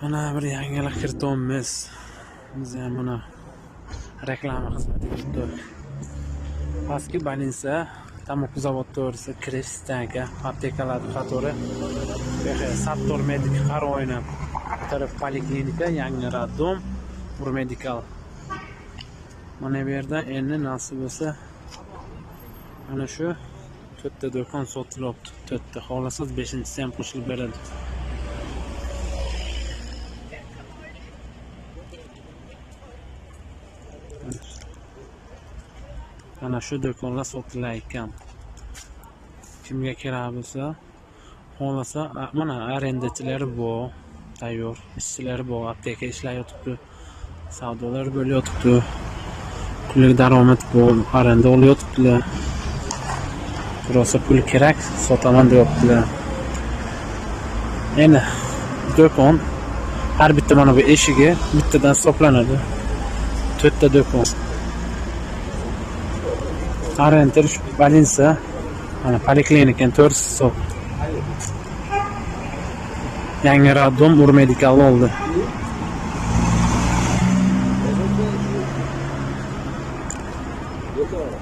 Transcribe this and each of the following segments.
Mana bir yangilik kiritamiz. Biz ham mana reklama xizmatiga o'tdik. Pastki больница, Tamok zavod to'g'risida kirish stanka, aptekalar qatori. Bu yoqqa Sattor Medik qaroyini. Bu taraf poliklinika, yangi роддом, Urmedical. Mana bu yerda endi nasib bo'lsa mana shu to'rtta do'kon sotilyapti. To'rtta, xohlasangiz beshinchisi ham qo'shilib beradi. Mana shu do'konlar sotilar ekan. Kimga kerak bo'lsa, xohlasa, mana arendachilari bor, tayyor, ishchilari bor, apteka ishlayotibdi, savdolar bo'layotibdi. Pullik daromad bor, arenda olayotibdilar. Rosa pul kerak, sotaman deyaptilar. Endi do'kon har bitta mana bu eshigi bittadan hisoblanadi. To'rtta do'kon. Arenda shu больница, mana poliklinika to'rttasi hisob. Yangi роддом Urmedical oldi.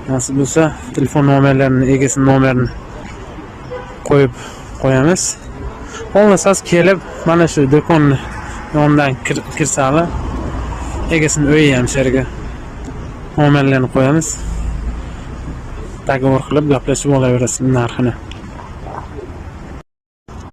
Nasib bo'lsa telefon nomerlarini, egasini nomerini qo'yib qo'yamiz. Xohlasangiz kelib mana shu do'konni yonidan kirsalar, egasini uyi ham shu yerga nomerlarini qo'yamiz. Договор qilib gaplashib olaverasiz narxini.